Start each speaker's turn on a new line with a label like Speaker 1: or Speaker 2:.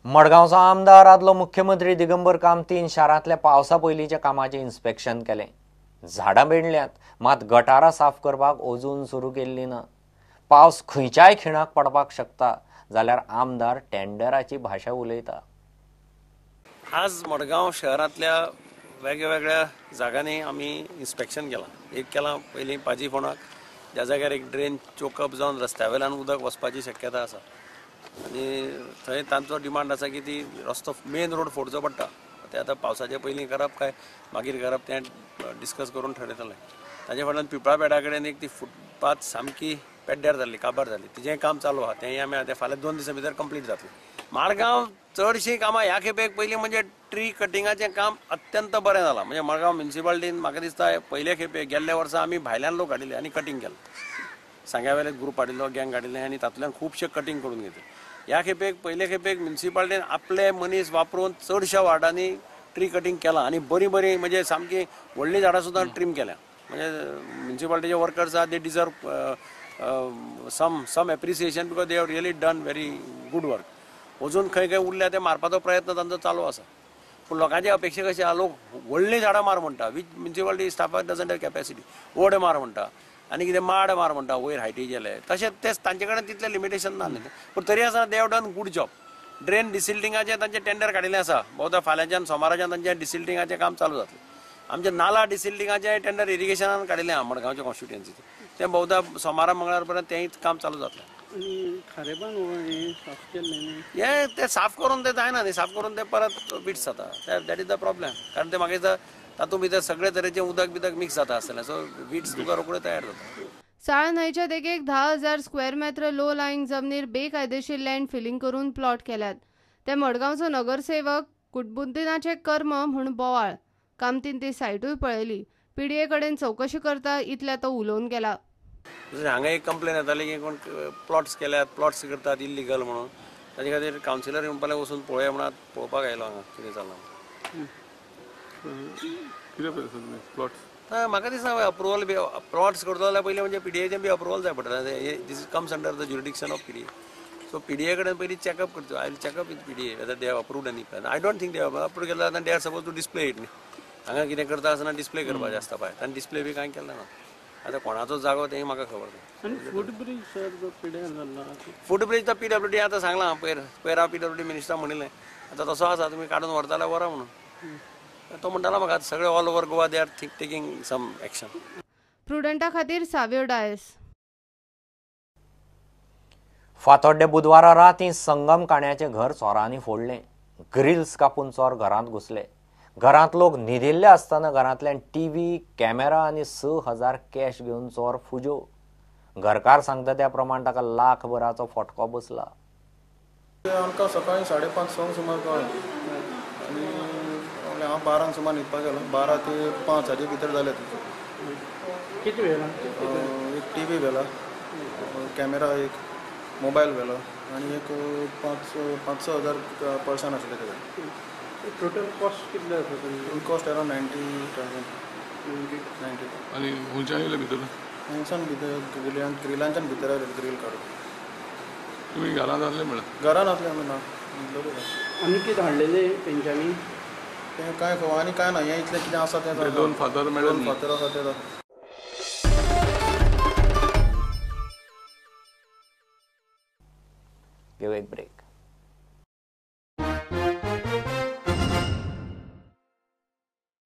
Speaker 1: मडगांवचो आमदार आदलो मुख्यमंत्री दिगंबर कामतीन शारांतल्या पावसा पयलींच्या कामाचें इन्स्पेक्शन केलें. झाडां बेणल्यात मात गटारां साफ करपाक अजून सुरू केल्ली ना. पावस खंयच्याय खिणाक पडपाक शकता जाल्यार आमदार टेंडराची भाशा उलयता.
Speaker 2: आज मडगांव शहरांतल्या वेगवेगळ्या जागांनी आमी इन्स्पेक्शन केलां. एक केलां पयलीं पाजी फोंडाक, ज्या जाग्यार एक ड्रेन चोकअप जावन रस्त्या वयल्यान उदक वचपाची शक्यता आसा आनी थंय तांचो डिमांड आसा की ती रस्तो मेन रोड फोडचो पडटा. ते आतां पावसाचे पयलीं करप काय मागीर करप तें डिस्कस करून ठरयतलें. ताजे फाटल्यान पिंपळापेडा कडेन एक ती फुटपाथ सामकी पेड्ड्यार जाल्ली, काबार जाल्ली, तिजें काम चालू आहा, तेंय आमी आतां फाल्यां 2 दिसां भितर कंप्लीट जातलें. मडगांव चडशीं कामां ह्या खेपेक पयलीं म्हणजे ट्री कटिंगाचें काम अत्यंत बरें जालां. म्हणजे मडगांव म्युनिसिपालिटीन म्हाका दिसता पयले खेपेक गेल्ल्या वर्सा आमी भायल्यान लोक हाडिल्ले आनी कटिंग केलें. सांग्या वेल्यान ग्रूप हाडिल्लो, गँग हाडिल्लें आनी तातूंतल्यान खुबशें कटिंग करून घेतलें. ह्या खेपेक पयले खेपेक म्युनिसिपालिटीन आपले मनीस वापरून चडश्या वार्डांनी ट्री कटिंग केलां आनी बरीं बरीं म्हणजे सामकी व्हडलीं झाडां सुद्दां ट्रीम केल्या. म्हणजे म्युनिसिपालिटीचे वर्कर्स आहा, they deserve some appreciation because they have really done very good work. अजून खंय खंय उरल्या ते मारपाचो प्रयत्न तांचो चालू आसा. पूण लोकांची अपेक्षा कशी आहा, लोक व्हडलीं झाडां मार म्हणटा, वीच म्युनिसिपालिटी स्टाफाक डजंट have capacity. ओड मार म्हणटा आनी कितें माड मार म्हणटा वयर हायटी गेले, तशें तें तांचे कडेन तितलें लिमिटेशन ना न्ही. पूण तरी आसतना they have done good job. Drain डिसिल्टिंगाचें तांचें टेंडर काडिल्लें आसा, बहुता फाल्यांच्यान सोमाराच्यान तांचें डिसिल्टिंगाचें काम चालू जातलें. आमचें नाला डिसिल्टिंगाचें टेंडर इरिगेशनान काडिल्लें आहा मडगांवच्या कॉन्स्टिट्युएन्सीचें, तें बहुता सोमारा मंगळार पर्यंत तेंय काम चालू जातलें. हें तें साफ करून तें जायना न्ही, साफ करून तें परत विट्स जाता, that is the problem. कारण तें म्हाका दिसता तातूंत भितर सगळे तरेचें उदक बिदक मिक्स जाता आसतलें, सो विट्स तुका रोखड्यो तयार जाता.
Speaker 3: साळ न्हंयच्या देगेक 10,000 स्क्वेअर मेत्र लो लायिंग जमनीर बेकायदेशीर लँड फिलिंग करून प्लॉट केल्यात. ते मडगांवचो नगरसेवक कुटबुद्दीनाचें कर्म म्हूण बोवाळ. कामतीन ती सायटूय पळयली. पीडीए कडेन चवकशी करता इतल्या तो उलोवन गेला.
Speaker 2: हांगा एक कंप्लेन येताली की कोण प्लॉट्स केल्यात, प्लॉट्स करतात इल्लिगल म्हणून, ताजे खातीर कावन्सिलर म्हणपाक वचून पळोवया म्हणून पळोवपाक आयलो हांगा कितें चल्लां. म्हाका दिसना अप्रुवल बी प्लॉट्स करतलो जाल्यार पयलीं म्हणजे पीडीएचें बी अप्रुवल जाय पडटा. This comes under the jurisdiction of PDA. So PDA कडेन पयलीं चॅकअप करचो. I will checkup with PDA whether they have approved any plan. I don't think they have approve केला जाल्यार they are suppose to display it न्ही. हांगा कितें करता आसतना डिस्प्ले करपाचें आसता पळय, ताणें डिस्प्ले बी कांय केलें ना. आतां कोणाचो जागो तें म्हाका खबर ना.
Speaker 4: फूट ब्रीज सर जो पिड्यार जाला,
Speaker 2: फूट ब्रीज तर पीडब्ल्यूडी आतां सांगलां पयर पयर हांव पीडब्ल्यूडी मिनिस्टर म्हणिल्लें आतां तसो आसा तुमी काडून व्हरता जाल्यार व्हरा म्हणून. तो म्हणटालो म्हाका सगळे all over Goa they are taking some action.
Speaker 3: प्रुडंटा खातीर सावियो डायस.
Speaker 1: फातोड्डे बुधवारा रातीं संगम काण्याचें घर चोरांनी फोडलें. ग्रिल्स कापून चोर घरांत घुसले. घरांत लोक न्हिदिल्ले आसतना घरांतल्यान टीव्ही, कॅमेरा आनी 6,000 कॅश घेवन चोर फुज्यो. घरकार सांगता त्या प्रमाण ताका लाखभराचो फटको बसला.
Speaker 5: आमकां सकाळीं 5:30 सुमार कळ्ळें आनी हांव 12 सुमार न्हिदपाक गेलो. 12 ते 5 हाजे भितर जालें.
Speaker 4: कितें व्हेलां?
Speaker 5: एक टीव्ही व्हेला, कॅमेरा, एक मोबायल व्हेलो आनी एक 5-6 हजार पर्सान आसले तेजे.
Speaker 4: टोटल कॉस्ट कितले आसा?
Speaker 5: Total cost around 90,000. 90.
Speaker 6: आनी खंयच्यान येयले भितर?
Speaker 5: खंयच्यान भितर ग्रिलांच्यान भितर आयले, ग्रील काडून.
Speaker 6: तुमी घरांत आसले म्हळ्यार?
Speaker 5: घरान आसले आमी ना.
Speaker 4: आनी कितें हाडलेलें तेंच्यांनी?
Speaker 5: तें कांय खबर आनी कांय ना, हें इतलें कितें आसा तें.
Speaker 6: दोन फातर मेळ्ळे,
Speaker 5: दोन फातर आसा ते.
Speaker 1: घेवं एक ब्रेक.